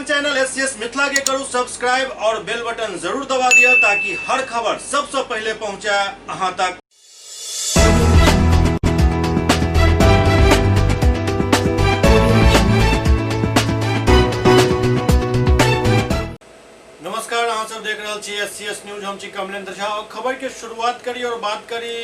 अपन channel SCS Mithila के करू सब्सक्राइब और बेल बटन जरूर दबा दिया ताकि हर खबर सबसे पहले पहुंचे अहां तक। नमस्कार, अहाँ सब देख रहल छी एससीएस न्यूज। हम छी कमलेंद्र झा और खबर के शुरुआत करी और बात करी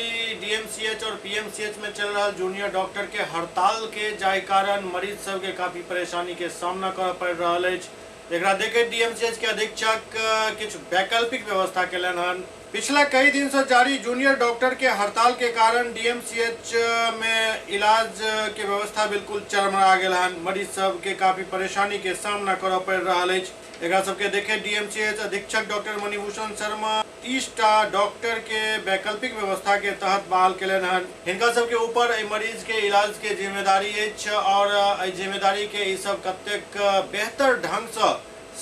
डीएमसीएच और पीएमसीएच में चल रहा जूनियर डॉक्टर के हड़ताल के, जाहि कारण मरीज सब के काफी परेशानी के सामना करऽ पड़ि रहल अछि। एकरा देखैत डीएमसीएच के अधीक्षक किछु वैकल्पिक व्यवस्था केलनि हन। पिछला कई दिन से जारी जूनियर डॉक्टर के हड़ताल के कारण डीएमसीएच में इलाज के व्यवस्था बिल्कुल चरमरा गेल हन। मरीज सब के काफी परेशानी के सामना करऽ पड़ि रहल अछि। एकरा सबके देखे डीएमसीएच अधीक्षक डॉक्टर मणिभूषण शर्मा 30टा डॉक्टर के वैकल्पिक व्यवस्था के तहत बहाल केलनि हन। हिनका सबके ऊपर एहि मरीज के इलाज के जिम्मेदारी अछि और एहि जिम्मेदारी के ई सब कतेक बेहतर ढंग से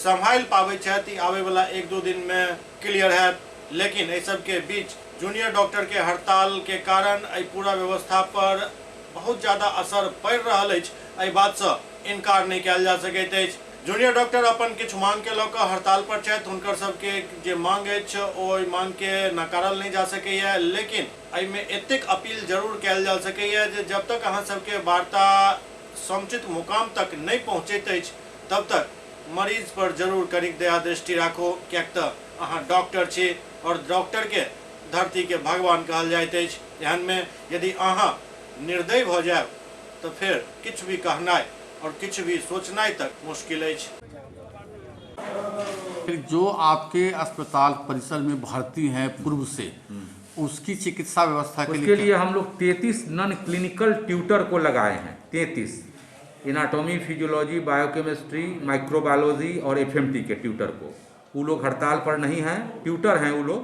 सम्हालि पाबै छथि ई आबै वाला 1-2 दिन में क्लियर हैत। लेकिन एहि सबके बीच जूनियर डॉक्टर के हड़ताल के कारण एहि पूरा व्यवस्था पर बहुत ज्यादा असर पड़ि रहल अछि, एहि बात से इनकार नहि कयल जा सकैत अछि। जूनियर डॉक्टर अपन किछु मांग के लऽ कऽ हड़ताल पर छथि। हुनकर सबके जे मांग अछि ओहि मांग के नकारल नहि जा सकैया, लेकिन एहिमे एतेक अपील जरूर कयल जा सकैया जे जब तक अहाँ सबके वार्ता समुचित मुकाम तक नहि पहुँचैत अछि तब तक मरीज पर जरूर कनिक दया दृष्टि राखू, किएक तऽ अहाँ डॉक्टर छी और डॉक्टर के धरती के भगवान कहल जाइत अछि। एहन में यदि अहाँ निर्दयी भऽ जायब तऽ फेर किछु भी कहनाइ और किछु भी सोचनाइ तक मुश्किल अछि। जो आपके अस्पताल परिसर में भर्ती हैं पूर्व से, उसकी चिकित्सा व्यवस्था के उसके लिए हम लोग 33 नॉन क्लिनिकल ट्यूटर को लगाए हैं। 33 एनाटॉमी, फिजियोलॉजी, बायोकेमिस्ट्री, माइक्रोबायोलॉजी और एफएमटी के ट्यूटर को। वो लोग हड़ताल पर नहीं हैं, ट्यूटर हैं वो लोग,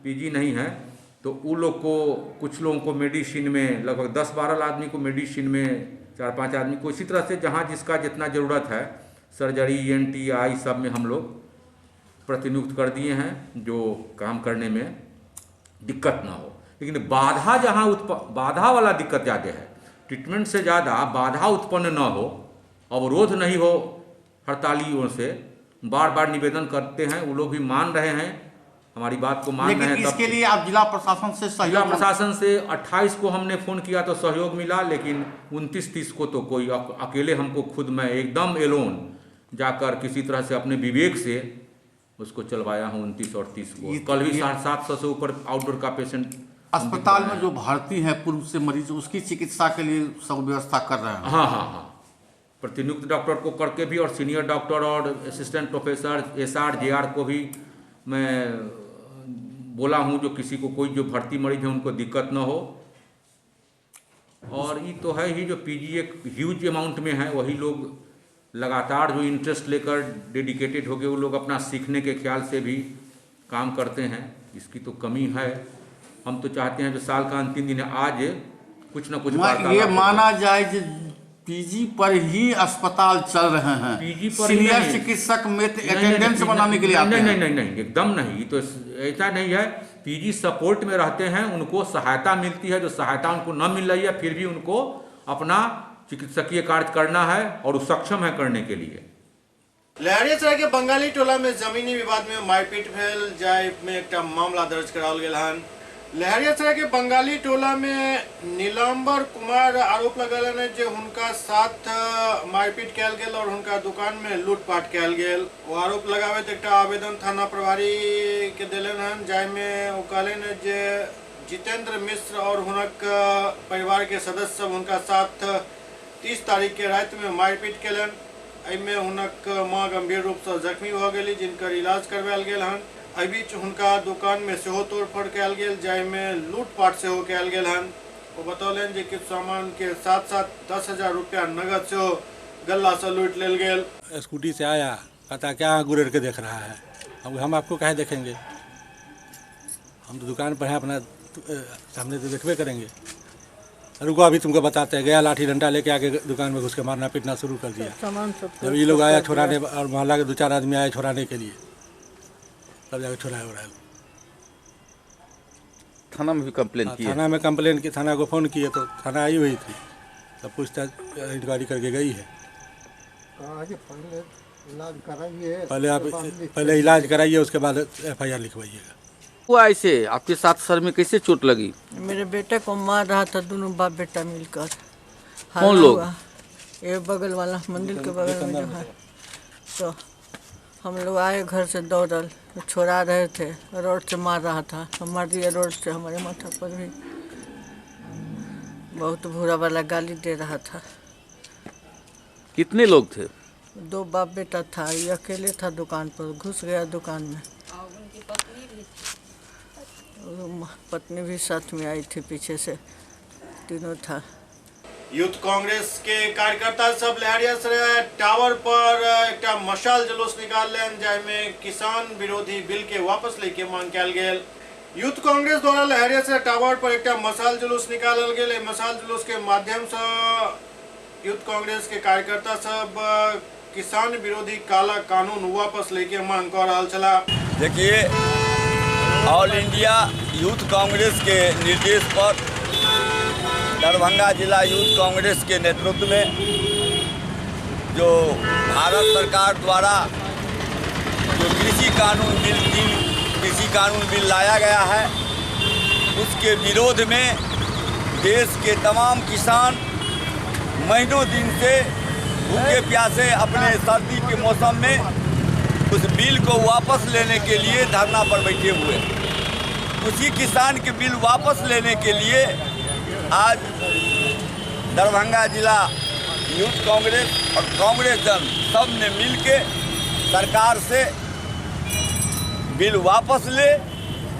पीजी नहीं हैं। तो वो लोग को कुछ लोगों को मेडिसिन में लगभग 10-12 आदमी को मेडिसिन में 4-5 आदमी को, इसी तरह से जहाँ जिसका जितना ज़रूरत है सर्जरी, ईएनटी, आई सब में हम लोग प्रतिनियुक्त कर दिए हैं, जो काम करने में दिक्कत ना हो। लेकिन बाधा जहाँ बाधा वाला दिक्कत ज़्यादा है, ट्रीटमेंट से ज़्यादा बाधा उत्पन्न न हो, अवरोध नहीं हो हड़तालियों से। बार बार निवेदन करते हैं, वो लोग भी मान रहे हैं, हमारी बात को मान रहे हैं। इसके लिए आप जिला प्रशासन से सहयोग? जिला प्रशासन से 28 को हमने फ़ोन किया तो सहयोग मिला, लेकिन 29-30 को तो कोई अकेले हमको खुद मैं एकदम एलोन जाकर किसी तरह से अपने विवेक से उसको चलवाया हूँ 29 और 30 को। कल भी 750 से ऊपर आउटडोर का पेशेंट अस्पताल में जो भर्ती है पूर्व से मरीज, उसकी चिकित्सा के लिए सब व्यवस्था कर रहे हैं। हाँ हाँ हाँ, प्रतिनियुक्त डॉक्टर को करके भी और सीनियर डॉक्टर और असिस्टेंट प्रोफेसर, एसआर, जेआर को भी मैं बोला हूँ, जो किसी को कोई जो भर्ती मरीज है उनको दिक्कत न हो। और ये तो है ही जो पीजी एक ह्यूज अमाउंट में है, वही लोग लगातार जो इंटरेस्ट लेकर डेडिकेटेड हो गए, वो लोग अपना सीखने के ख्याल से भी काम करते हैं। इसकी तो कमी है। हम तो चाहते हैं जो साल का अंतिम दिन है आज कुछ ना कुछ ये माना जाए कि पीजी पर ही अस्पताल चल रहे हैं, पीजी पर सीनियर चिकित्सक में अटेंडेंस बनाने के लिए आते हैं। नहीं नहीं नहीं, एकदम नहीं, तो ऐसा नहीं है। पीजी सपोर्ट में रहते हैं, उनको सहायता मिलती है, जो सहायता उनको न मिल रही है फिर भी उनको अपना चिकित्सकीय कार्य करना है और वो सक्षम है करने के लिए। लहेरियासराय के बंगाली टोला में जमीनी विवाद में मारपीट भेल, जाहि में एकटा मामला दर्ज कराओल गेल हन। लहेरियासराय के बंगाली टोला में नीलांबर कुमार आरोप लगौलनि जे हुनका साथ मारपीट कयल गेल और हुनका दुकान में लूटपाट कयल गेल। ओ आरोप लगाबैत एकटा आवेदन थाना प्रभारी के देलनि हन, जाहि में ओ कहलनि जे जितेंद्र मिश्र और हुनक परिवार के सदस्य सब हुनका साथ 30 तारीख के राति में मारपीट केलनि। एहिमे हुनक माँ गंभीर रूपसँ जख्मी भऽ गेली, जिनकर इलाज करवायल गेल हन। एहि बीच हुनका दुकान में सेहो तोड़फोड़ कयल गेल, जाहिमे लूटपाट सेहो कयल गेल हन। ओ बतौलनि जे किछु सामान के साथ साथ 10,000 रुपया नगद सेहो गल्ला से लूटि लेल गेल। स्कूटी से आया, कहता क्या गुरेर के देख रहा है, अब हम आपको काहे देखेंगे, हम तो दुकान पर हैं अपना सामने तो देखबे करेंगे। रुको अभी तुमको बताते हैं। गया लाठी डंडा लेके आके दुकान में घुस के मारना पीटना शुरू कर दिया। जब ये लोग आया छोड़ाने और मोहल्ला के 2-4 आदमी आए छोड़ाने के लिए, तब जाके छोड़ाया उड़ाया। थाना में भी कंप्लेन किए? थाना में कंप्लेन की, थाना को फ़ोन किए तो थाना आई हुई थी, तब पूछताछ इंक्वायरी करके गई है। पहले आप पहले इलाज कराइए, उसके बाद एफआईआर लिखवाइएगा। हुआ ऐसे आपके साथ सर में कैसे चोट लगी? मेरे बेटे को मार रहा था दोनों बाप बेटा मिलकर। कौन हल्ला लोग? हुआ। ये बगल वाला मंदिर के बगल में जो है। तो हम लोग आए घर से दौड़ल, छोड़ा रहे थे, रोड से मार रहा था, हम मार दिया रोड से, हमारे माथा पर भी बहुत बुरा वाला गाली दे रहा था। कितने लोग थे? दो बाप बेटा था, ये अकेले था दुकान पर, घुस गया दुकान में। और पत्नी भी साथ में आई थी पीछे से, तीनों था। यूथ कांग्रेस के कार्यकर्ता सब लहरियासराय टावर पर एकटा मशाल जुलूस निकाललनि, जाहिमे किसान विरोधी बिल के वापस लैके मांग कयल गेल। यूथ कांग्रेस द्वारा लहरियासराय टावर पर एकटा मशाल जुलूस निकालल गेल। एहि मशाल जुलूस के माध्यम से यूथ कांग्रेस के कार्यकर्ता सब किसान विरोधी काला कानून वापस लैके मांग कऽ रहल छलाह। देखिए, ऑल इंडिया यूथ कांग्रेस के निर्देश पर दरभंगा जिला यूथ कांग्रेस के नेतृत्व में जो भारत सरकार द्वारा जो कृषि कानून बिल 3 कृषि कानून बिल लाया गया है, उसके विरोध में देश के तमाम किसान महीनों दिन से भूखे प्यासे अपने सर्दी के मौसम में उस बिल को वापस लेने के लिए धरना पर बैठे हुए हैं। उसी किसान के बिल वापस लेने के लिए आज दरभंगा जिला यूथ कांग्रेस और कांग्रेस जन सब ने मिल के सरकार से बिल वापस ले,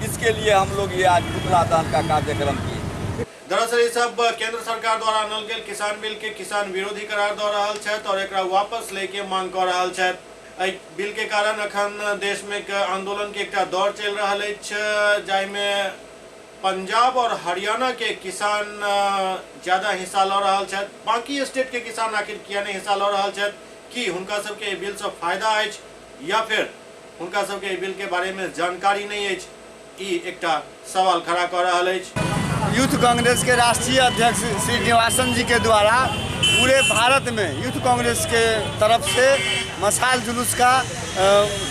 इसके लिए हम लोग ये आज पुतला दहन का कार्यक्रम किए। दरअसल ई सब केंद्र सरकार द्वारा आनल गेल किसान बिल के किसान विरोधी करार दऽ रहल छथि और एकरा वापस लैके मांग कऽ रहल छथि। एहि बिल के कारण अखन देश में आंदोलन के एकटा दौर चलि रहल अछि, जाहिमे पंजाब और हरियाणा के किसान ज्यादा हिस्सा लऽ रहल छथि। बाकी स्टेट के किसान आखिर किया नहीं हिस्सा लऽ रहल छथि? कि हुनका सबके एहि बिल से फायदा अछि या फिर हुनका सबके एहि बिल के बारे में जानकारी नहीं अछि? ई एकटा सवाल खड़ा कऽ रहल अछि। यूथ कांग्रेस के राष्ट्रीय अध्यक्ष श्री निवासन जी के द्वारा पूरे भारत में यूथ कांग्रेस के तरफ से मशाल जुलूस का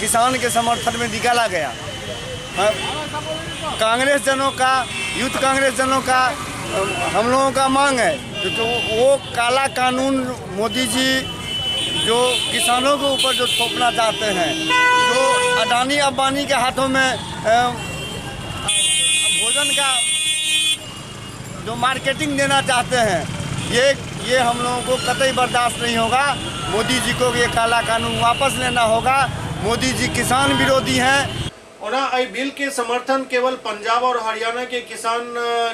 किसान के समर्थन में निकाला गया। कांग्रेस जनों का, यूथ कांग्रेस जनों का, हम लोगों का मांग है क्योंकि वो काला कानून मोदी जी जो किसानों के ऊपर जो थोपना चाहते हैं, जो अडानी अंबानी के हाथों में भोजन का जो मार्केटिंग देना चाहते हैं, ये हम लोगों को कतई बर्दाश्त नहीं होगा। मोदी जी को ये काला कानून वापस लेना होगा। मोदी जी किसान विरोधी हैं। ओना एहि बिल के समर्थन केवल पंजाब और हरियाणा के किसान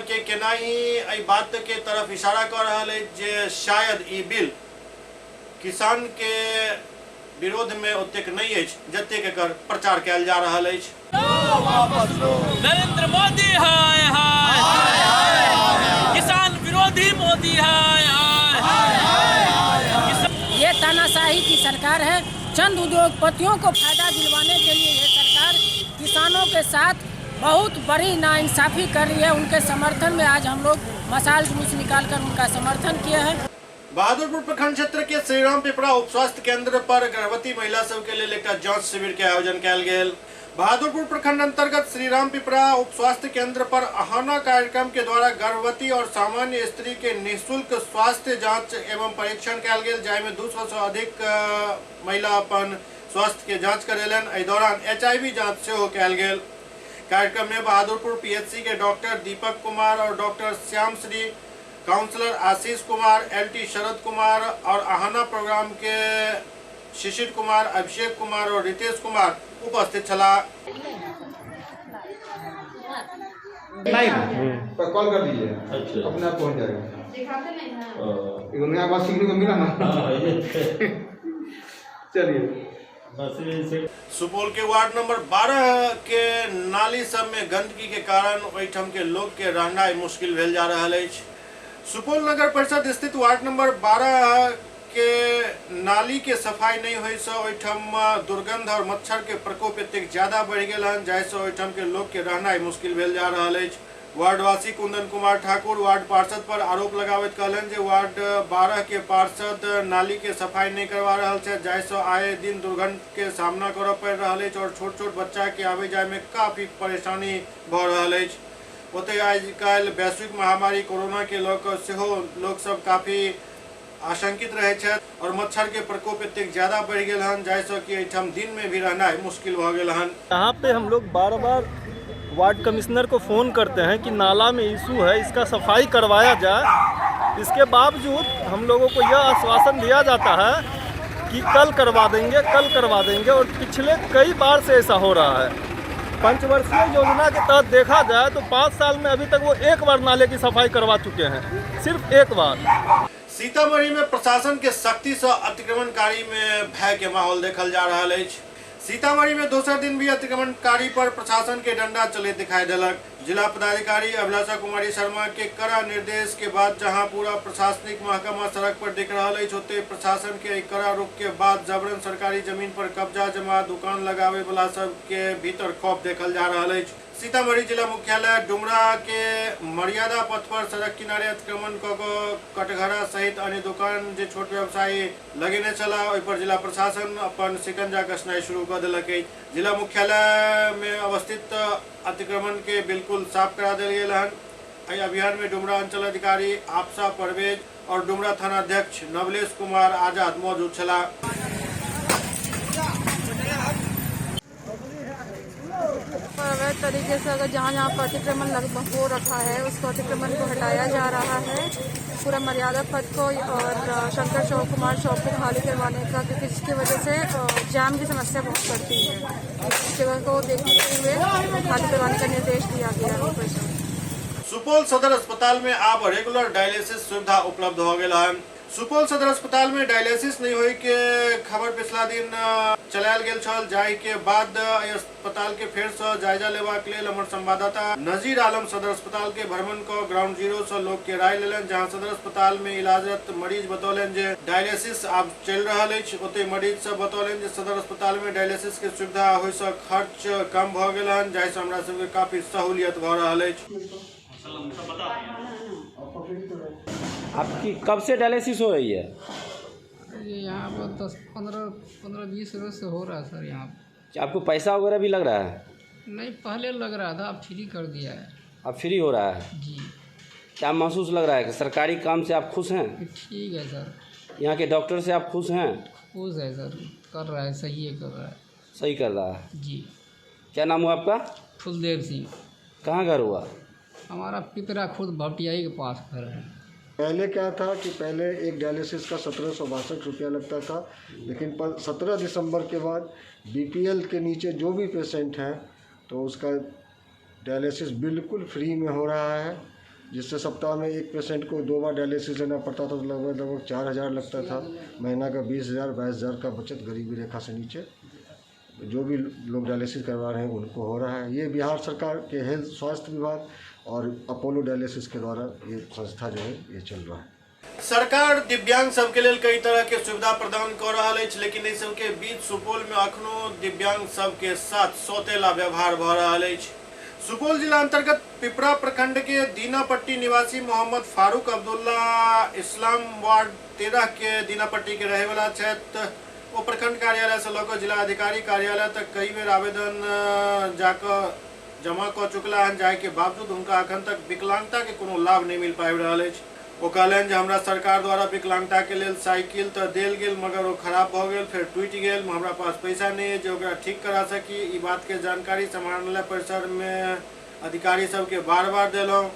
के केनाइ एहि बात के तरफ इशारा कऽ रहल अछि जे शायद ई बिल किसान के विरोध में ओतेक नहीं अछि जतेक एकर प्रचार कयल जा रहल अछि। नरेंद्र मोदी हाय हाय, किसान विरोधी मोदी हाय हाय। ये तानाशाही की सरकार है। चंद उद्योगपतियों को फायदा दिलवाने के लिए ये सरकार किसानों के साथ बहुत बड़ी नाइंसाफ़ी कर रही है। उनके समर्थन में आज हम लोग मशाल जुलूस निकालकर उनका समर्थन किया है। बहादुरपुर प्रखंड क्षेत्र के श्रीराम पिपरा उप स्वास्थ्य केंद्र पर गर्भवती महिला सबके लेल एकटा जांच शिविर के आयोजन कयल गेल। बहादुरपुर प्रखंड अंतर्गत श्रीराम पिपरा उप स्वास्थ्य केंद्र पर अहाना कार्यक्रम के द्वारा गर्भवती और सामान्य स्त्री के निःशुल्क स्वास्थ्य जांच एवं परीक्षण कयल गेल, जाहिमे 200 से अधिक महिला अपन स्वास्थ्य के जांच करेलनि। एहि दौरान HIV जांच सेहो कयल गेल। कार्यक्रम में बहादुरपुर PHC के डॉक्टर दीपक कुमार और doctor Shyam Shri, counsellor Ashish Kumar, LT Sharad Kumar और अहाना प्रोग्राम के शिशिर कुमार, अभिषेक कुमार और रितेश कुमार उपस्थित छलाह। पर कॉल कर दीजिए, अच्छा अपने आप पहुंच जाएगा। दिखाते नहीं हैं। नया बात सीखने को मिला ना। चलिए। सुपौल के वार्ड नंबर 12 के नाली सब में गंदगी के कारण ओहिठाम के लोग के रहनाइ मुश्किल भेल जा रहल अछि। सुपौल नगर परिषद स्थित वार्ड नंबर 12 के नाली के सफाई नहीं होय से ओहिठाम दुर्गंध और मच्छर के प्रकोप एतेक ज्यादा बढ़ि गेल हन, जाहिसँ ओहिठाम के लोग के रहनाइ मुश्किल भेल जा रहल अछि। वार्डवासी कुंदन कुमार ठाकुर वार्ड पार्षद पर आरोप लगाबैत कहलनि जे वार्ड 12 के पार्षद नाली के सफाई नहि करवा रहल छथि, जाहिसँ आए दिन दुर्गंध के सामना करऽ पड़ि रहल अछि और छोट छोट बच्चा के आबै जाय में काफी परेशानी भऽ रहल अछि। ओतहि आइ काल्हि वैश्विक महामारी कोरोना के लऽ कऽ सेहो लोक सब काफी आशंकित रहैत छथि और मच्छर के प्रकोप एतेक ज्यादा बढ़ि गेल हन जाहिसँ कि एहिठाम दिन में भी रहनाइ मुश्किल भऽ गेल हन। यहाँ पे हम लोग बार बार वार्ड कमिश्नर को फ़ोन करते हैं कि नाला में इशू है, इसका सफाई करवाया जाए। इसके बावजूद हम लोगों को यह आश्वासन दिया जाता है कि कल करवा देंगे, कल करवा देंगे, और पिछले कई बार से ऐसा हो रहा है। पंचवर्षीय योजना के तहत देखा जाए तो 5 साल में अभी तक वो एक बार नाले की सफाई करवा चुके हैं, सिर्फ एक बार। सीतामढ़ी में प्रशासन के सख्ती से अतिक्रमणकारी में भय के माहौल देखल जा रहा है। सीतामढ़ी में दोसर दिन भी अतिक्रमणकारी पर प्रशासन के डंडा चले दिखाई देलक। जिला पदाधिकारी अभिलाषा कुमारी शर्मा के कड़ा निर्देश के बाद जहां पूरा प्रशासनिक महकमा सड़क पर दिख रहा है, ओते प्रशासन के कड़ा रुख के बाद जबरन सरकारी जमीन पर कब्जा जमा दुकान लगावे वाला सब के भीतर खौफ देखल जा रहा है। सीतामढ़ी जिला मुख्यालय डुमरा के मर्यादा पथ पर सड़क किनारे अतिक्रमण क कटघरा सहित अन्य दुकान जे छोट व्यवसायी लगेने छला, ओहि पर जिला प्रशासन अपन शिकंजा कसनाइ शुरू क देलक अछि। जिला मुख्यालय में अवस्थित अतिक्रमण के बिल्कुल साफ करा देल गेल हन। एहि अभियान में डुमरा अंचल अधिकारी आपसा परवेज और डुमरा थाना अध्यक्ष नवलेश कुमार आजाद मौजूद छला। अवैध तरीके से अगर जहाँ जहाँ पर अतिक्रमण हो रखा है उसको अतिक्रमण को हटाया जा रहा है। पूरा मर्यादा पथ को और शंकर चौक, कुमार चौक को खाली करवाने का, क्योंकि जिसकी वजह से जाम की समस्या बहुत बढ़ती है, इस जगह को देखते हुए खाली करवाने का निर्देश दिया गया है। सुपौल सदर अस्पताल में अब रेगुलर डायलिसिस सुविधा उपलब्ध हो गया है। सुपौल सदर अस्पताल में डायलिसिस नहीं होई के खबर पिछला दिन चलायल गेल छल, जाहि के बाद अस्पताल के फेर से जायजा लेबाक लेल हमर संवाददाता नजीर आलम सदर अस्पताल के भ्रमण क ग्राउंड जीरो से लोग के राय लेलनि, जहां सदर अस्पताल में इलाजरत मरीज बतौलनि जे डायलिसिस आब चलि रहल अछि। ओतहि मरीज सब बतौलनि जे सदर अस्पताल में डायलिसिस के सुविधा होय से खर्च कम भ गेल हन, जाहि से हमरा सबके काफी सहूलियत भ रहल अछि। आपकी कब से डायलिसिस हो रही है? ये यहाँ पर 10, 15, 20 रोज से हो रहा है सर। यहाँ आपको पैसा वगैरह भी लग रहा है? नहीं, पहले लग रहा था, अब फ्री कर दिया है। अब फ्री हो रहा है जी। क्या महसूस लग रहा है कि सरकारी काम से आप खुश हैं? ठीक है सर। यहाँ के डॉक्टर से आप खुश हैं? खुश है सर, कर रहा है, सही है, कर रहा है, सही कर रहा है जी। क्या नाम हुआ आपका? फुलदेव सिंह। कहाँ घर हुआ? हमारा पिपरा खुद भटियाई के पास घर है। पहले क्या था कि पहले एक डायलिसिस का 1762 रुपया लगता था, लेकिन 17 दिसंबर के बाद बीपीएल के नीचे जो भी पेशेंट है तो उसका डायलिसिस बिल्कुल फ्री में हो रहा है, जिससे सप्ताह में एक पेशेंट को 2 बार डायलिसिस लेना पड़ता था तो लगभग 4000 लगता था। महीना का 20,000 22,000 का बचत गरीबी रेखा से नीचे जो भी लोग डायलिसिस करवा रहे हैं उनको हो रहा है। ये बिहार सरकार के हेल्थ स्वास्थ्य विभाग और अपोलो डायलिसिस के द्वारा ये संस्था जो है ये चल रहा है। सरकार दिव्यांग सबके लेल कई तरह के सुविधा प्रदान कर रहा है, लेकिन एहि सबके बीच सुपौल में अखनो दिव्यांग सबके साथ सौतेला व्यवहार भ रहा है। सुपौल जिला अंतर्गत पिपरा प्रखंड के दीनापट्टी निवासी मोहम्मद फारूक अब्दुल्ला इस्लाम वार्ड 13 के दीनापट्टी के रहे वाला छथि। वो प्रखंड कार्यालय से लऽ जिला अधिकारी कार्यालय तक कई बेर आवेदन जाकर जमा कऽ चुकला हन, जाहि के बावजूद हुनका अखन तक विकलांगता के कोनो लाभ नहीं मिल पाबि रहल अछि। ओ कहलनि जे हमरा सरकार द्वारा विकलांगता के लेल साइकिल तऽ देल गेल, मगर ओ खराब भऽ गेल, फेर टूटि गेल, हमरा पास पैसा नहीं है जे ओकरा ठीक करा सकी। ई बात के जानकारी समाहरणालय परिसर में अधिकारी सबके बार बार देलहुँ,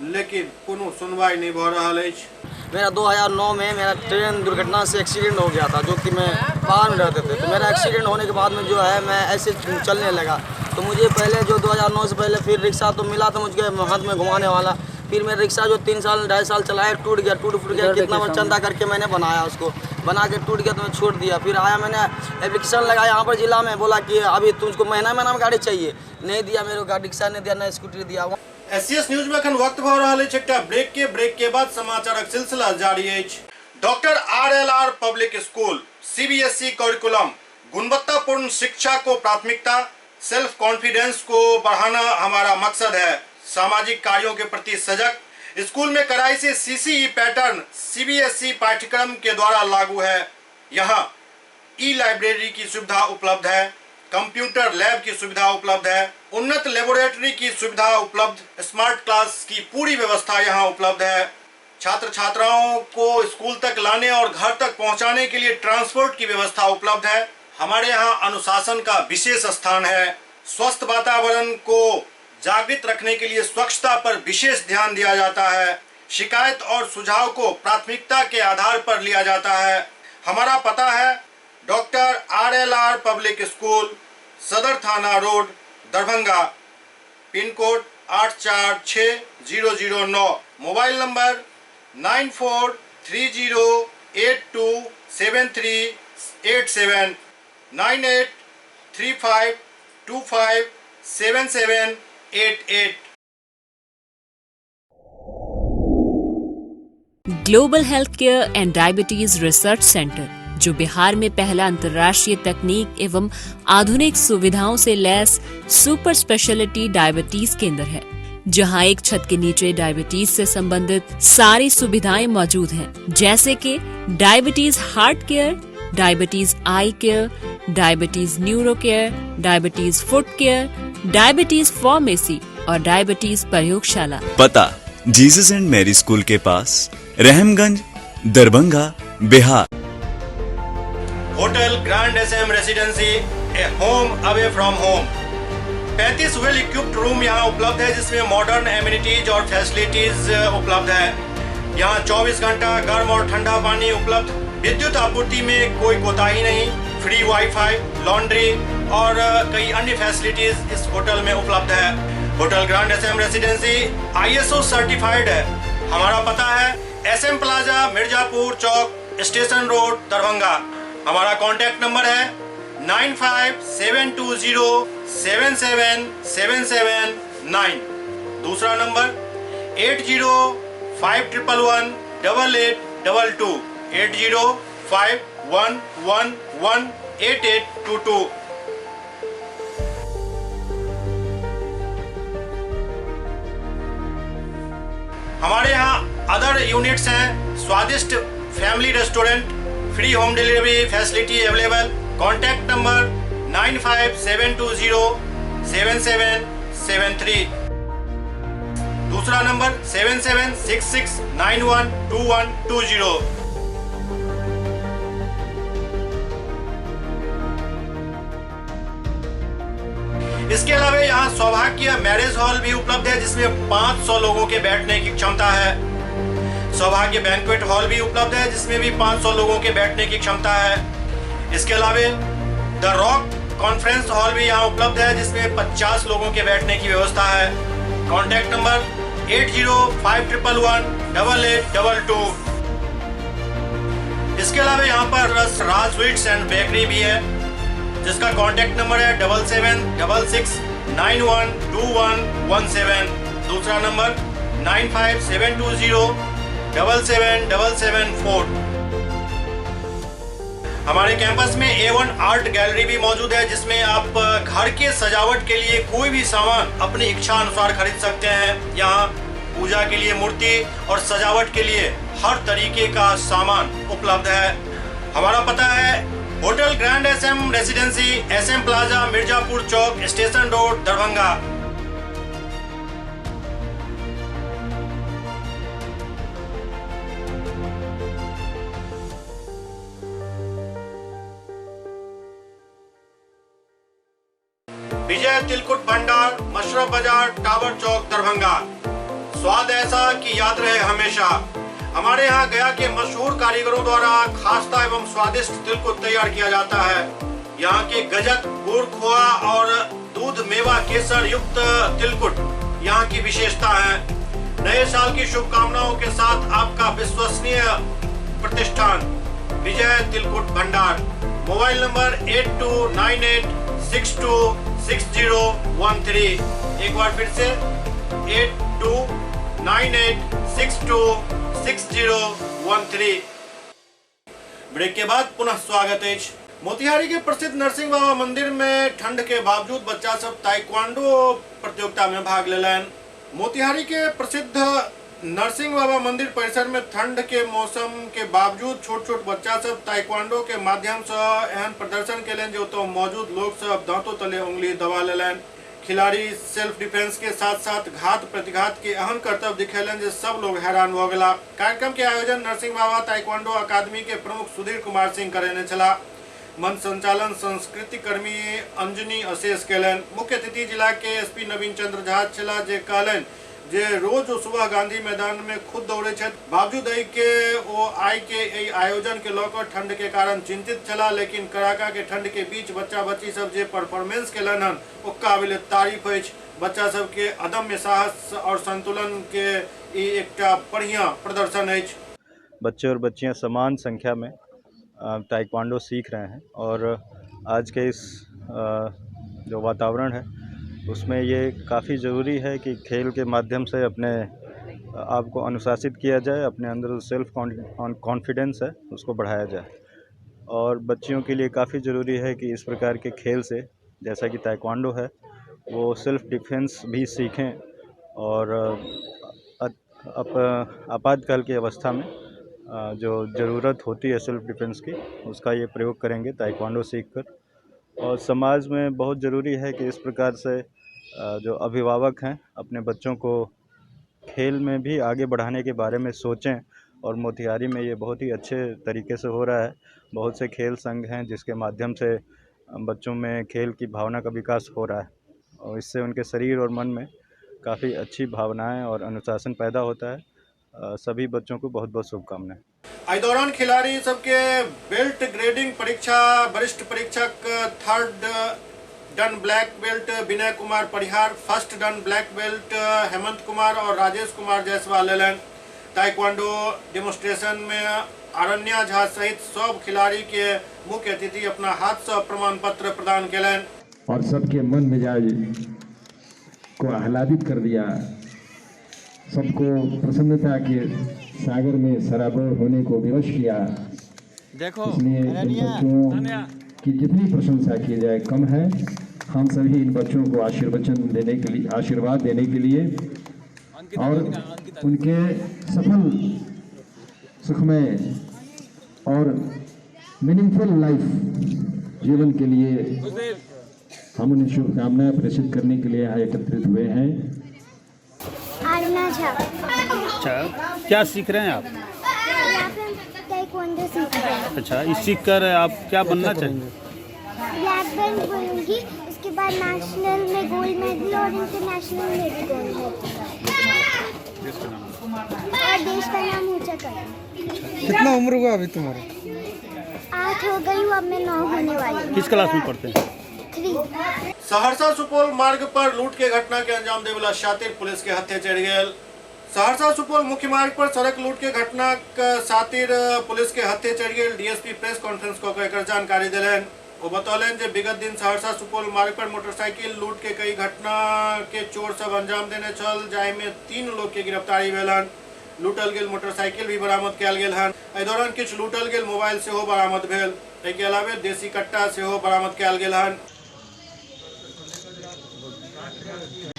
लेकिन कोनो सुनवाई नहीं भऽ रहल अछि। मेरा 2009 में मेरा ट्रेन दुर्घटना से एक्सीडेंट हो गया था, जो कि मैं बाहर में रहते थे। तो मेरा एक्सीडेंट होने के बाद में जो है मैं ऐसे चलने लगा, तो मुझे पहले जो 2009 से पहले फिर रिक्शा तो मिला था मुझे हाथ में घुमाने वाला, फिर मेरा रिक्शा जो 3 साल 2.5 साल चलाया टूट गया, टूट फूट गया, कितना बार चंदा करके मैंने बनाया, उसको बना के टूट गया तो मैं छोड़ दिया। फिर आया मैंने एप्लीकेशन लगाया यहाँ पर जिला में, बोला कि अभी तुझको महीना महीना में गाड़ी चाहिए, नहीं दिया मेरे को गाड़ी, रिक्शा नहीं दिया, ना स्कूटी दिया। एससीएस न्यूज में अखन वक्त भ रहल अछि एकटा ब्रेक के, ब्रेक के बाद समाचारक सिलसिला जारी अछि। Doctor RLR public school CBSE curriculum, गुणवत्तापूर्ण शिक्षा को प्राथमिकता, सेल्फ कॉन्फिडेंस को बढ़ाना हमारा मकसद है। सामाजिक कार्यों के प्रति सजग। स्कूल में कड़ाई से सीसीई पैटर्न सीबीएसई पाठ्यक्रम के द्वारा लागू है। यहाँ ई लाइब्रेरी की सुविधा उपलब्ध है, कंप्यूटर लैब की सुविधा उपलब्ध है, उन्नत लेबोरेटरी की सुविधा उपलब्ध, स्मार्ट क्लास की पूरी व्यवस्था यहाँ उपलब्ध है। छात्र छात्राओं को स्कूल तक लाने और घर तक पहुँचाने के लिए ट्रांसपोर्ट की व्यवस्था उपलब्ध है। हमारे यहाँ अनुशासन का विशेष स्थान है। स्वस्थ वातावरण को जागृत रखने के लिए स्वच्छता पर विशेष ध्यान दिया जाता है। शिकायत और सुझाव को प्राथमिकता के आधार पर लिया जाता है। हमारा पता है doctor RLR public school, Sadar थाना road, Darbhanga, pin code 846009, mobile number 9430827387, 9835257788। Global health care and diabetes research centre, जो बिहार में पहला अंतर्राष्ट्रीय तकनीक एवं आधुनिक सुविधाओं से लैस सुपर स्पेशलिटी डायबिटीज केंद्र है, जहां एक छत के नीचे डायबिटीज से संबंधित सारी सुविधाएं मौजूद हैं, जैसे कि diabetes heart care, diabetes eye care, diabetes neuro care, diabetes foot care, diabetes pharmacy और डायबिटीज प्रयोगशाला। पता जीसस एंड मैरी स्कूल के पास, Rahamganj, Darbhanga, Bihar. Hotel grand SM residency, a home away from home. 35 well equipped room यहाँ उपलब्ध है, जिसमें modern amenities और facilities उपलब्ध है। यहाँ 24 घंटा गर्म और ठंडा पानी उपलब्ध, विद्युत आपूर्ति में कोई कोताही नहीं, फ्री वाईफाई, लॉन्ड्री और कई अन्य फैसिलिटीज इस होटल में उपलब्ध है। Hotel grand SM residency ISO certified है। हमारा पता है SM plaza, Mirzapur Chowk, station road, Darbhanga. हमारा कॉन्टैक्ट नंबर है 9572077779। दूसरा नंबर 8051118822, 8051118822। हमारे यहाँ अदर यूनिट्स हैं, स्वादिष्ट family restaurant, free home delivery facility available. Contact number 9572077773। दूसरा नंबर 7766912120। इसके अलावा यहाँ सौभाग्य मैरिज हॉल भी उपलब्ध है, जिसमें 500 लोगों के बैठने की क्षमता है। सौभाग्य बैंक्वेट हॉल भी उपलब्ध है, जिसमें भी 500 लोगों के बैठने की क्षमता है। इसके अलावा the rock conference hall भी यहाँ उपलब्ध है, जिसमें 50 लोगों के बैठने की व्यवस्था है। Contact number 8051118822। इसके अलावा यहाँ पर राज स्वीट्स एंड बेकरी भी है, जिसका कॉन्टैक्ट नंबर है 7766912117। दूसरा नंबर 9572077774। हमारे कैंपस में A1 art gallery भी मौजूद है, जिसमें आप घर के सजावट के लिए कोई भी सामान अपनी इच्छा अनुसार खरीद सकते हैं। यहाँ पूजा के लिए मूर्ति और सजावट के लिए हर तरीके का सामान उपलब्ध है। हमारा पता है hotel grand SM residency, SM plaza, Mirzapur Chowk, station road, Darbhanga. Vijay Tilkut Bhandar, Mashraf Bazar, tower Chowk, Darbhanga. स्वाद ऐसा कि याद रहे हमेशा। हमारे यहाँ गया के मशहूर कारीगरों द्वारा खास्ता एवं स्वादिष्ट तिलकुट तैयार किया जाता है। यहाँ के गजक, गुड़, खोआ और दूध मेवा केसर युक्त तिलकुट यहाँ की विशेषता है। नए साल की शुभकामनाओं के साथ आपका विश्वसनीय प्रतिष्ठान विजय तिलकुट भंडार। Mobile number 8298626013। एक बार फिर से 8298626013। ब्रेक के बाद पुनः स्वागत है। मोतिहारी के प्रसिद्ध नरसिंह बाबा मंदिर में ठंड के बावजूद बच्चा सब ताइक्वांडो प्रतियोगिता में भाग लेलनि। मोतिहारी के प्रसिद्ध नरसिंह बाबा मंदिर परिसर में ठंड के मौसम के बावजूद छोट छोट बच्चा सब ताइक्वांडो के माध्यम से एहन प्रदर्शन केलनि जे ओतऽ मौजूद लोक सब दांतो तले उंगली दबा लेलनि। खिलाड़ी सेल्फ डिफेंस के साथ साथ घात प्रतिघात के एहन करतब दिखेलनि जे सब लोग हैरान भऽ गेला। कार्यक्रम के आयोजन नरसिंह बाबा ताइक्वांडो अकादमी के प्रमुख सुधीर कुमार सिंह करेने छलाह। मंच संचालन संस्कृति कर्मी अंजनी अशेष केलनि। मुख्य अतिथि जिला के एसपी नवीन चंद्र झा छलाह जे कहलनि जे रोज ओ सुबह गांधी मैदान में खुद दौड़े छथि, बावजूद एहि के ओ आइ के एहि आयोजन के लऽ कऽ ठंड के कारण चिंतित छलाह, लेकिन कड़ाका के ठंड के बीच बच्चा बच्ची सब जे परफॉर्मेंस केलनि हन ओ काबिल तारीफ अछि। बच्चा सब के अदम्य साहस और संतुलन के ई एकटा बढ़िया प्रदर्शन अछि। बच्चे और बच्चियां समान संख्या में ताइक्वांडो सीख रहे हैं और आज के इस जो वातावरण है उसमें ये काफ़ी ज़रूरी है कि खेल के माध्यम से अपने आप को अनुशासित किया जाए, अपने अंदर सेल्फ कॉन्फिडेंस है उसको बढ़ाया जाए। और बच्चियों के लिए काफ़ी ज़रूरी है कि इस प्रकार के खेल से, जैसा कि ताइक्वांडो है, वो सेल्फ डिफेंस भी सीखें और आपातकाल की अवस्था में जो ज़रूरत होती है सेल्फ डिफेंस की, उसका ये प्रयोग करेंगे ताइक्वांडो सीखकर। और समाज में बहुत ज़रूरी है कि इस प्रकार से जो अभिभावक हैं अपने बच्चों को खेल में भी आगे बढ़ाने के बारे में सोचें। और मोतिहारी में ये बहुत ही अच्छे तरीके से हो रहा है। बहुत से खेल संघ हैं जिसके माध्यम से बच्चों में खेल की भावना का विकास हो रहा है और इससे उनके शरीर और मन में काफ़ी अच्छी भावनाएं और अनुशासन पैदा होता है। सभी बच्चों को बहुत बहुत शुभकामनाएं। एहि दौरान खिलाड़ी सबके बेल्ट ग्रेडिंग परीक्षा वरिष्ठ परीक्षक third dan black belt Vinay Kumar Parihar, first dan black belt Hemant Kumar और राजेश कुमार जायसवाल लेलनि। ताइक्वांडो डेमोस्ट्रेशन में आरण्या झा सहित सब खिलाड़ी के मुख्य अतिथि अपना हाथ से प्रमाण पत्र प्रदान केलनि और सबके मन मिजाज को आह्लादित कर दिया, सबको प्रसन्नता के सागर में सराबोर होने को विवश किया। देखो इसलिए इन बच्चों की जितनी प्रशंसा की जाए कम है। हम सभी इन बच्चों को आशीर्वचन देने के लिए, आशीर्वाद देने के लिए और उनके सफल सुखमय और मीनिंगफुल लाइफ जीवन के लिए हम उन्हें शुभकामनाएं प्रेषित करने के लिए यहाँ एकत्रित हुए हैं। आरना झा। अच्छा, क्या सीख रहे हैं आप? यहाँ पे हम ताइक्वांडो सीख रहे हैं। अच्छा, इस सीख कर आप क्या बनना चाहेंगे? ब्लैक बेल्ट बनूंगी, उसके बाद नेशनल में गोल्ड मेडल और इंटरनेशनल में भी गोल्ड मेडल और देश का नाम ऊंचा करूँगी। कितना उम्र हुआ अभी तुम्हारा? 8 हो गई हूँ, अब मैं 9 होने वाली हूँ। किस क्लास में पढ़ते हैं? 3। सहरसा सुपौल मार्ग पर लूट के घटना के अंजाम देवला शातिर पुलिस के हत्थे चढ़ गेल। सहरसा सुपौल मुख्य मार्ग पर सड़क लूट के घटना शातिर पुलिस के हत्थे चढ़ गेल। डीएसपी प्रेस कॉन्फ्रेंस कऽ एकर जानकारी देलनि। ओ बतौलनि जे विगत दिन सहरसा सुपौल मार्ग पर मोटरसाइकिल लूट के कई घटना के चोर सब अंजाम देने छल, जाहिमे 3 लोग के गिरफ्तारी भेलन। लूटल गेल मोटरसाइकिल भी बरामद कयल गेल हन। एहि दौरान किछु लूटल गेल मोबाइल सेहो बरामद भेल। एहिके अलावे देसी कट्टा सेहो बरामद कयल गेल हन।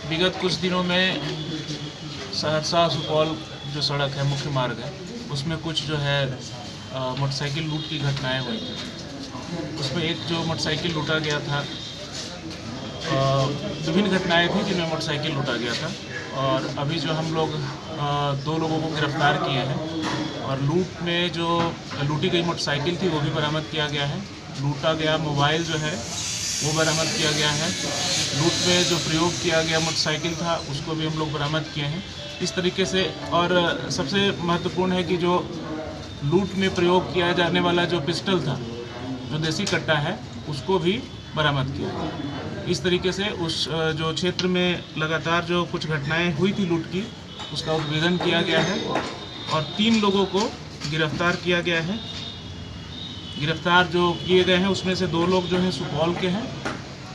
विगत कुछ दिनों में सहरसा सुपौल जो सड़क है, मुख्य मार्ग है, उसमें कुछ जो है मोटरसाइकिल लूट की घटनाएं हुई थी। उसमें एक जो मोटरसाइकिल लूटा गया था, विभिन्न घटनाएं थी जिनमें मोटरसाइकिल लूटा गया था। और अभी जो हम लोग 2 लोगों को गिरफ्तार किए हैं और लूट में जो लूटी गई मोटरसाइकिल थी वो भी बरामद किया गया है। लूटा गया मोबाइल जो है वो बरामद किया गया है। लूट में जो प्रयोग किया गया मोटरसाइकिल था उसको भी हम लोग बरामद किए हैं। इस तरीके से, और सबसे महत्वपूर्ण है कि जो लूट में प्रयोग किया जाने वाला जो पिस्टल था, जो देसी कट्टा है, उसको भी बरामद किया गया। इस तरीके से उस जो क्षेत्र में लगातार जो कुछ घटनाएं हुई थी लूट की, उसका उद्भेदन किया गया है और 3 लोगों को गिरफ्तार किया गया है। गिरफ्तार जो किए गए हैं उसमें से 2 लोग जो हैं सुपौल के हैं,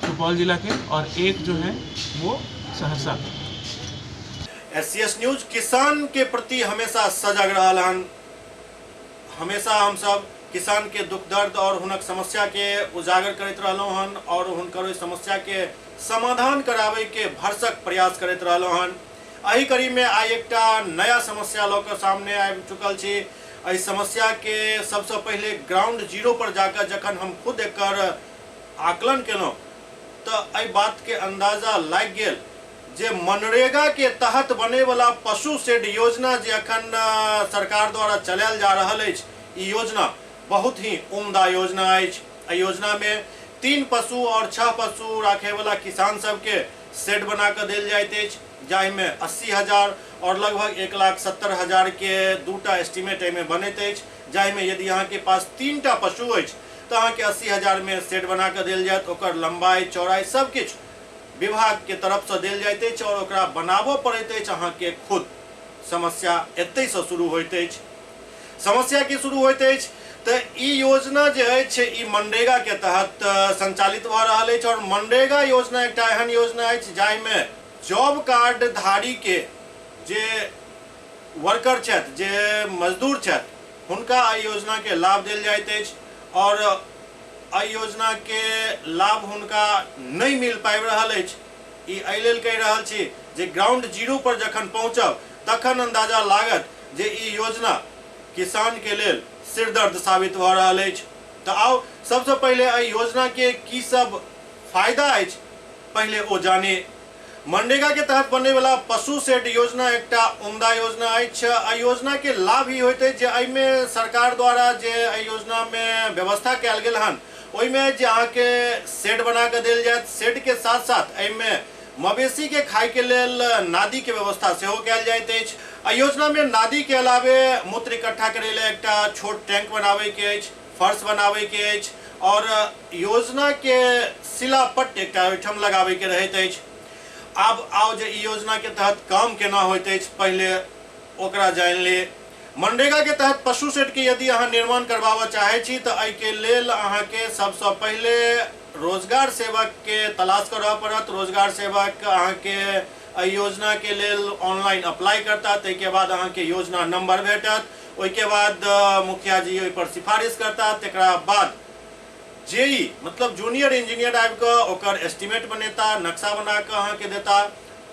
सुपौल जिला के, और एक जो है वो सहरसा के। एससीएस न्यूज किसान के प्रति हमेशा सजग रहल हन। हमेशा हम सब किसान के दुख दर्द और हुनक समस्या के उजागर करैत रहलहुँ हन और हुनकर ओहि समस्या के समाधान करावे के भरसक प्रयास करैत रहलहुँ हन। एहि कड़ी में आइ एकटा नया समस्या लऽ कऽ सामने आबि चुकल छी। एहि समस्या के सबसँ पहिले ग्राउंड जीरो पर जाकर जखन हम खुद एकर आकलन केलहुँ तऽ एहि बात के अंदाजा लागि गेल जे मनरेगा के तहत बनेवला पशु शेड योजना जे अखन सरकार द्वारा चलायल जा रहल अछि, ई योजना बहुत ही उम्दा योजना अछि। एहि योजना में 3 पशु और 6 पशु राखेवला किसान सबके शेड बना कऽ देल जाइत अछि, जाहिमे 80,000 और लगभग 1,70,000 के दूटा एस्टीमेट एहिमे बनैत अछि। जाहिमे यदि अहाँके पास 3टा पशु अछि तऽ अहाँके 80,000 में शेड बना कऽ देल जायत। ओकर लंबाई चौड़ाई सब किछु विभाग के तरफ से देल जाइत अछि और ओकरा बनाबऽ पड़ैत अछि अहाँके खुद। समस्या एतहिसँ शुरू होइत अछि। समस्या की शुरू होइत अछि तऽ ई योजना जे अछि ई मनरेगा के तहत संचालित भऽ रहल अछि और मनरेगा योजना एकटा एहन योजना अछि जाहिमे जॉब कार्ड धारी के जे वर्कर छथि, जे मजदूर छथि, हुनका एहि योजना के लाभ देल जाइत अछि और एहि योजना के लाभ हुनका नहि मिल पाबि रहल अछि। ई एहि लेल कहि रहल छी जे ग्राउंड जीरो पर जखन पहुँचब तखन अंदाजा लागत जे ई योजना किसान के लेल सिरदर्द साबित भऽ रहल अछि। तऽ आउ सबसँ पहिले एहि योजना के की सब फायदा अछि पहिले ओ जानी। मनरेगा के तहत बनैवला पशु शेड योजना एकटा उम्दा योजना अछि। एहि योजना के लाभ ई होइत अछि जे एहिमे सरकार द्वारा जे एहि योजना में व्यवस्था कयल गेल हन ओहिमे जे अहाँके शेड बना कऽ देल जायत, शेड के साथ साथ एहिमे मवेशी के खाय के लेल नादी के व्यवस्था सेहो कयल जाइत अछि। एहि योजना में नादी के अलावे मूत्र इकट्ठा करै लेल एकटा छोट टैंक बनाबै के अछि, फर्श बनाबै के अछि और योजना के शिलापट्ट एकटा ओहिठाम लगाबै के रहैत अछि। आब आउ जे ई योजना के तहत काम केना होइत अछि पहिले ओकरा जानि ली। मनरेगा के तहत पशु शेड के यदि अहाँ निर्माण करबाबऽ चाहै छी तऽ एहिके लेल अहाँके सबसँ पहिले रोजगार सेवक के तलाश करऽ पड़त। रोजगार सेवक अहाँके एहि योजना के लेल ऑनलाइन अप्लाई करता, ताहिके बाद अहाँके योजना नंबर भेटत, ओहिके बाद मुखिया जी ओहि पर सिफारिश करता, तकरा बाद जेई मतलब जूनियर इंजीनियर आबि कऽ ओकर एस्टीमेट बनेता, नक्शा बना कऽ अहाँके देता।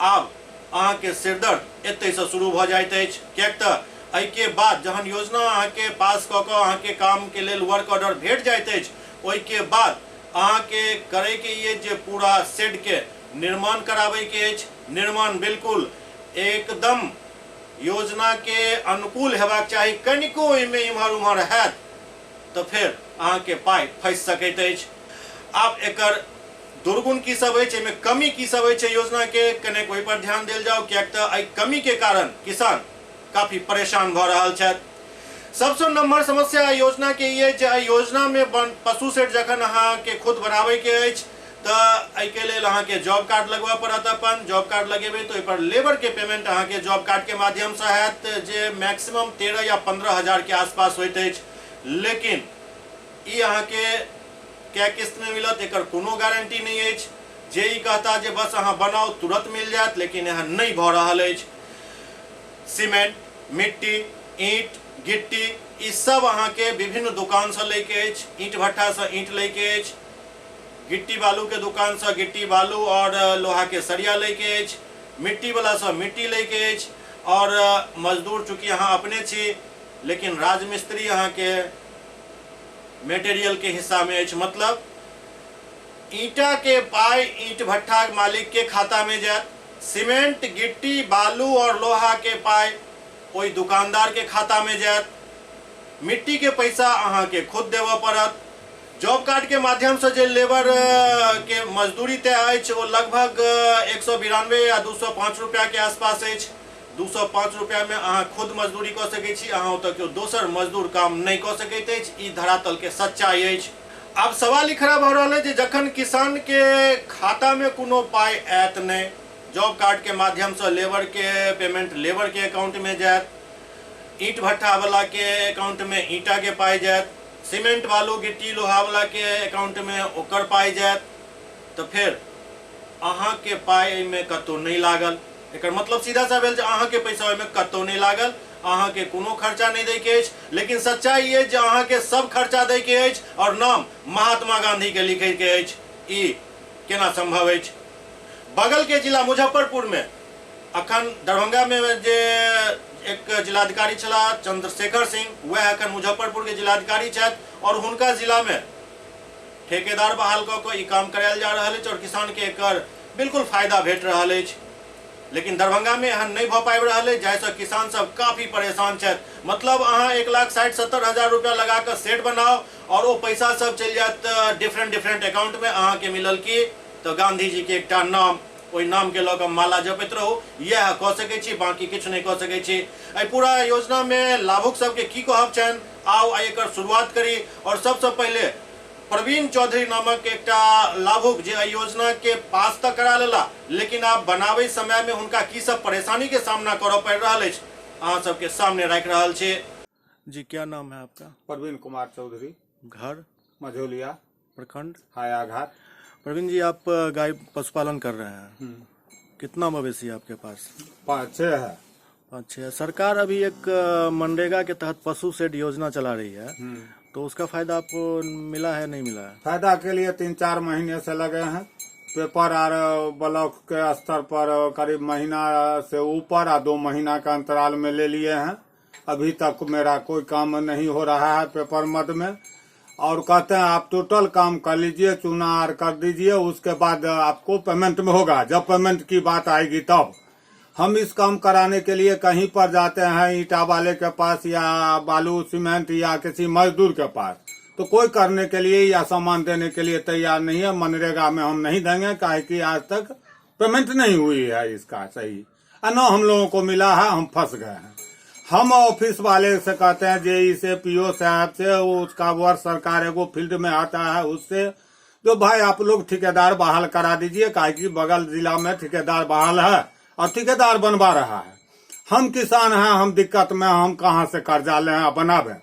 आब अहाँके सिरदर्द एतहिसँ शुरू भऽ जाइत अछि, किएक तऽ एहिके बाद जहन योजना अहाँके पास कऽ कऽ अहाँके कामके लेल वर्क ऑर्डर भेट जाइत अछि, ओहिके बाद अहाँके करैके ई अछि जे पूरा शेडके निर्माण कराबैके अछि। निर्माण बिल्कुल एकदम योजनाके अनुकूल हेबाक चाही, कनिको ओहिमे इम्हर उम्हर हैत तऽ फेर अहाँके पाइ फँसि सकैत अछि। आब एकर दुर्गुण की सब अछि, एहिमे कमी की सब अछि योजना के, कनेक ओहि पर ध्यान देल जाउ, किएक तऽ एहि कमी के कारण किसान काफी परेशान भऽ रहल छथि। सबसँ नम्बर समस्या एहि योजना के ई अछि जे एहि योजना में पशु शेड जखन अहाँके खुद बनाबै के अछि तऽ एहिके लेल अहाँके जॉब कार्ड लगबऽ पड़त। अपन जॉब कार्ड लगेबै तऽ ओहिपर लेबर के पेमेंट अहाँके जॉब कार्ड के माध्यमसँ हैत, जे मैक्सिमम 13 या 15 हजार के आसपास होइत अछि। लेकिन ई अहाँके कै किस्त में मिलत एकर कोनो गारंटी नहि अछि। जे ई कहता जे बस अहाँ बनाउ तुरंत मिल जायत, लेकिन एहन नहि भऽ रहल अछि। सीमेंट, मिट्टी, ईंट, गिट्टी ई सब अहाँके विभिन्न दुकानसँ लैके अछि। ईंट भट्ठासँ ईंट लैके अछि, गिट्टी बालू के दुकानसँ गिट्टी बालू और लोहा के सरिया लैके अछि, मिट्टी वाला सँ मिट्टी लैके अछि और मजदूर चूँकि अहाँ अपने छी, लेकिन राजमिस्त्री अहाँके मेटेरियल के हिस्सा में अछि। मतलब ईंटा के पाई ईंट भट्ठा मालिक के खाता में जायत, सीमेंट, गिट्टी, बालू और लोहा के पाई ओहि दुकानदार के खाता में जायत, मिट्टी के पैसा अहाँके खुद देबऽ पड़त। जॉब कार्ड के माध्यम से जे लेबर के मजदूरी तय अछि ओ लगभग 192 या 205 रुपया के आसपास अछि। 205 रुपया में अहाँ खुद मजदूरी कऽ सकै छी, अहाँ ओतऽ केओ दोसर मजदूर काम नहि कऽ सकैत अछि। ई धरातल के सच्चाई अछि। आब सवाल ई खड़ा भऽ रहल अछि जे जखन किसान के खाता में कोनो पाइ आयत नहि, जॉब कार्ड के माध्यम से लेबर के पेमेंट लेबर के अकाउंट में जायत, ईंट भट्ठा वाला के अकाउंट में ईंटा के पाइ जायत, सीमेंट बालू गिट्टी लोहा वाला के अकाउंट में ओकर पाइ जायत, तऽ फेर अहाँके पाइ एहिमे कतहु नहि लागल। एकर मतलब सीधा सा भेल जे अहाँके पैसा ओहिमे कतहु नहि लागल, अहाँके कोनो खर्चा नहि दैके अछि। लेकिन सच्चाई ई अछि जे अहाँके सब खर्चा दैके अछि और नाम महात्मा गांधी के लिखैके अछि। ई केना संभव अछि? बगल के जिला मुजफ्फरपुर में अखन दरभंगा में जे एक जिलाधिकारी छलाह चंद्रशेखर सिंह, वह अखन मुजफ्फरपुर के जिलाधिकारी छथि और हुनका जिला में ठेकेदार बहाल कऽ कऽ ई काम करायल जा रहल अछि और किसान के एकर बिल्कुल फायदा भेट रहल अछि। लेकिन दरभंगा में एहन नहीं भऽ पाबि रहल अछि, जाहिसँ किसान सब काफी परेशान छथि। मतलब अहाँ 1,60-70,000 रुपया लगा कऽ सेट बनाउ और ओ पैसा सब चलि जायत डिफरेंट डिफरेंट अकाउंट में। अहाँके मिलल की तऽ गांधी जी के एकटा नाम, ओहि नाम के लऽ कऽ माला जपैत रहू, इएह कऽ सकै छी, बाकी किछु नहि कऽ सकै छी। एहि पूरा योजना में लाभुक सबके की कहब छनि, आउ आइ एकर शुरुआत करी। और सबसँ पहिले प्रवीण चौधरी नामक एकटा लाभुक जे एहि योजना के पास तऽ करा लेला, लेकिन आब बनाबै समय में हुनका की सब परेशानी के सामना करऽ पड़ि रहल अछि, अहाँ सबके सामने राखि रहल छी। जी, क्या नाम है आपका? प्रवीण कुमार चौधरी। घर? मझौलिया। प्रखंड? हायाघाट। प्रवीण जी, आप गाय पशुपालन कर रहे हैं, कितना मवेशी है आपके पास? 5-6 है। 5-6। सरकार अभी एक मनरेगा के तहत पशु शेड योजना चला रही है, तो उसका फायदा आपको मिला है नहीं मिला है? फायदा के लिए 3-4 महीने से लगे हैं। पेपर are block के स्तर पर करीब महीना से ऊपर और 2 महीना का अंतराल में ले लिए हैं। अभी तक मेरा कोई काम नहीं हो रहा है पेपर मद में। और कहते हैं आप टोटल काम कर लीजिए, चूना are कर दीजिए, उसके बाद आपको पेमेंट में होगा। जब पेमेंट की बात आएगी तब हम इस काम कराने के लिए कहीं पर जाते हैं, ईटा वाले के पास या बालू सीमेंट या किसी मजदूर के पास, तो कोई करने के लिए या सामान देने के लिए तैयार नहीं है। मनरेगा में हम नहीं देंगे, काहे कि आज तक पेमेंट नहीं हुई है इसका सही, और न हम लोगों को मिला है, हम फंस गए हैं। हम ऑफिस वाले से कहते हैं, जेई से, पीओ साहब से, उसका वर्ष सरकार एगो फील्ड में आता है उससे, जो भाई आप लोग ठेकेदार बहाल करा दीजिए, काहे कि बगल जिला में ठेकेदार बहाल है और ठेकेदार बनवा रहा है। हम किसान हैं, हम दिक्कत में, हम कहाँ से कर्जा लें बनावे।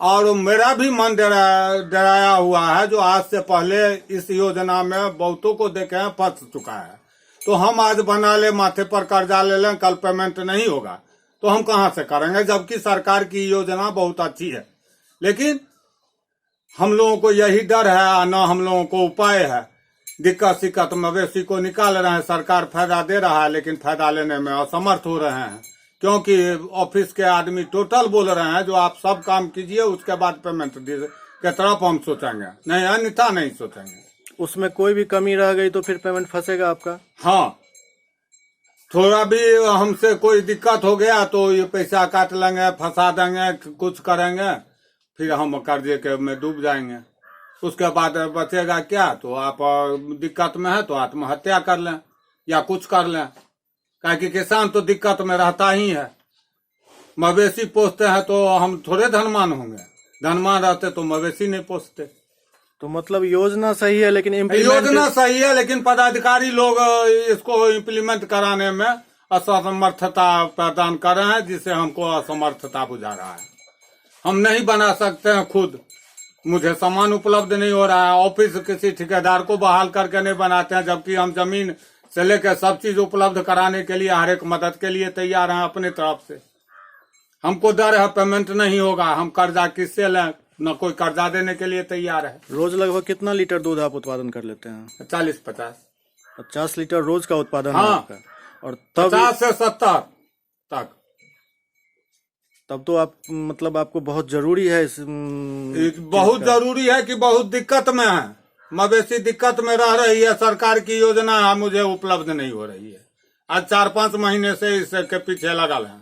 और मेरा भी मन डराया हुआ है, जो आज से पहले इस योजना में बहुतों को देखे हैं फंस चुका है। तो हम आज बना ले, माथे पर कर्जा ले लें, कल पेमेंट नहीं होगा तो हम कहाँ से करेंगे। जबकि सरकार की योजना बहुत अच्छी है, लेकिन हम लोगों को यही डर है, न हम लोगों को उपाय है। दिक्कत सिक्कत मवेशी को निकाल रहे हैं, सरकार फायदा दे रहा है, लेकिन फायदा लेने में असमर्थ हो रहे हैं, क्योंकि ऑफिस के आदमी टोटल बोल रहे हैं जो आप सब काम कीजिए उसके बाद पेमेंट दीजिए के तरफ हम सोचेंगे, नहीं अन्यथा नहीं सोचेंगे। उसमें कोई भी कमी रह गई तो फिर पेमेंट फंसेगा आपका? हाँ, थोड़ा भी हमसे कोई दिक्कत हो गया तो ये पैसा काट लेंगे, फंसा देंगे, कुछ करेंगे, फिर हम कर्जे के में डूब जाएंगे। उसके बाद बचेगा क्या? तो आप दिक्कत में है तो आत्महत्या कर लें या कुछ कर लें, काहे कि किसान तो दिक्कत में रहता ही है। मवेशी पोसते हैं तो हम थोड़े धनवान होंगे, धनवान रहते तो मवेशी नहीं पोसते। तो मतलब योजना सही है, लेकिन योजना सही है, लेकिन पदाधिकारी लोग इसको इम्प्लीमेंट कराने में असमर्थता प्रदान कर रहे हैं, जिससे हमको असमर्थता बुझा रहा है। हम नहीं बना सकते हैं खुद, मुझे सामान उपलब्ध नहीं हो रहा है, ऑफिस किसी ठेकेदार को बहाल करके नहीं बनाते हैं, जबकि हम जमीन से लेकर सब चीज उपलब्ध कराने के लिए हर एक मदद के लिए तैयार हैं अपने तरफ से। हमको डर है पेमेंट नहीं होगा, हम कर्जा किससे लें, न कोई कर्जा देने के लिए तैयार है। रोज लगभग कितना लीटर दूध आप उत्पादन कर लेते हैं? 40-50। 50 लीटर रोज का उत्पादन? हाँ। है आपका। और तब 50 से 70 तक। तब तो आप मतलब आपको बहुत जरूरी है इस बहुत जरूरी है कि बहुत दिक्कत में है मवेशी, दिक्कत में रह रही है। सरकार की योजना मुझे उपलब्ध नहीं हो रही है। आज 4-5 महीने से इसके पीछे लगल है,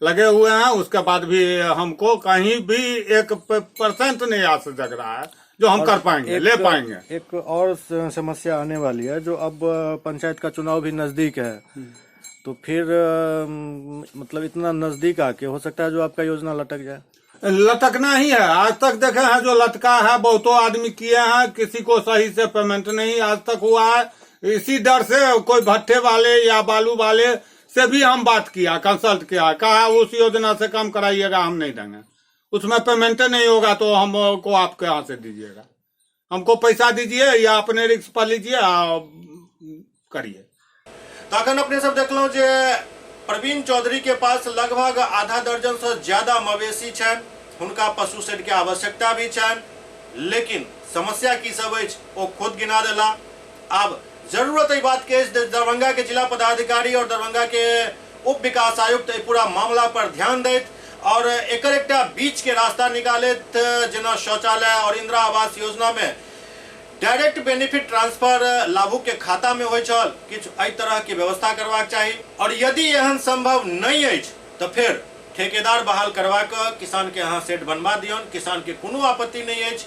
लगे हुए हैं, उसके बाद भी हमको कहीं भी 1% नहीं आस जग रहा है जो हम कर पाएंगे, ले पाएंगे। एक और समस्या आने वाली है, जो अब पंचायत का चुनाव भी नजदीक है, तो फिर मतलब इतना नजदीक आके हो सकता है जो आपका योजना लटक जाए। लटकना ही है, आज तक देखे हैं जो लटका है, बहुतों आदमी किए हैं, किसी को सही से पेमेंट नहीं आज तक हुआ है। इसी डर से कोई भट्टे वाले या बालू वाले से भी हम बात किया, कंसल्ट किया, कहा उस योजना से काम कराइएगा, हम नहीं देंगे, उसमें पेमेंट नहीं होगा तो हमको आपके यहाँ से दीजिएगा, हमको पैसा दीजिए या अपने रिस्क पर लीजिए करिए। तखन अपने सब देखलहुँ जे प्रवीण चौधरी के पास लगभग आधा दर्जन से ज्यादा मवेशी छनि, हुनका पशु शेड के आवश्यकता भी छनि, लेकिन समस्या की सब अछि ओ खुद गिना देला। आब जरूरत एहि बात के अछि जे दरभंगा के जिला पदाधिकारी और दरभंगा के उप विकास आयुक्त एहि पूरा मामला पर ध्यान दैत और एकर एकटा बीच के रास्ता निकालैत, जेना शौचालय और इंदिरा आवास योजना में डायरेक्ट बेनिफिट ट्रांसफर लाभुक के खाता में होइ छल, किछु एहि तरह के व्यवस्था करबाक चाही। और यदि एहन संभव नहीं अछि तो फिर ठेकेदार बहाल करवा कऽ किसान के अहाँ सेट बनवा दियौन। किसान के कोनो आपत्ति नहीं अछि,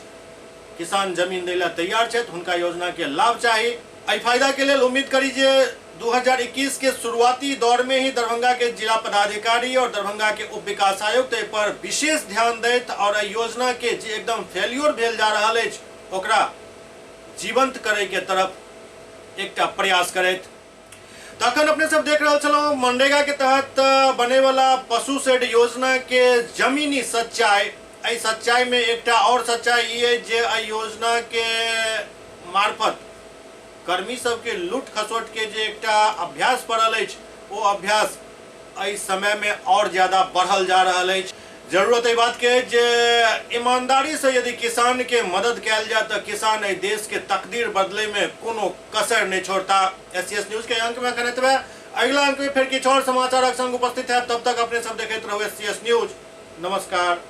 किसान जमीन दै लए तैयार छथि, हुनका योजना के लाभ चाही। एहि फायदा के लेल उम्मीद करी जे 2021 के शुरुआती दौर में ही दरभंगा के जिला पदाधिकारी और दरभंगा के उप विकास आयुक्त एहि पर विशेष ध्यान दैत और एहि योजना के जे एकदम फेल्योर भेल जा रहल अछि ओकरा जीवंत करे के तरफ एकटा प्रयास करैत। तखन अपने सब देख रहल छलहुँ मनरेगा के तहत बने वाला पशु शेड योजना के जमीनी सच्चाई। एहि सच्चाई में एकटा और सच्चाई ई अछि जे एहि योजना के मार्फत कर्मी सबके लूट खसोट के जे एकटा अभ्यास पड़ल अछि ओ अभ्यास एहि समय में और ज्यादा बढ़ल जा रहल अछि। जरूरत एहि बात के अछि जे ईमानदारी से यदि किसान के मदद कयल जाय तऽ किसान एहि देश के तकदीर बदले में कोनो कसर नहीं छोड़ता। एससीएस न्यूज के अंक में एखन एतबे, अगिला अंक में फिर किछु और समाचारक संग उपस्थित है। तब तक अपने सब देखैत रहू एससीएस न्यूज। नमस्कार।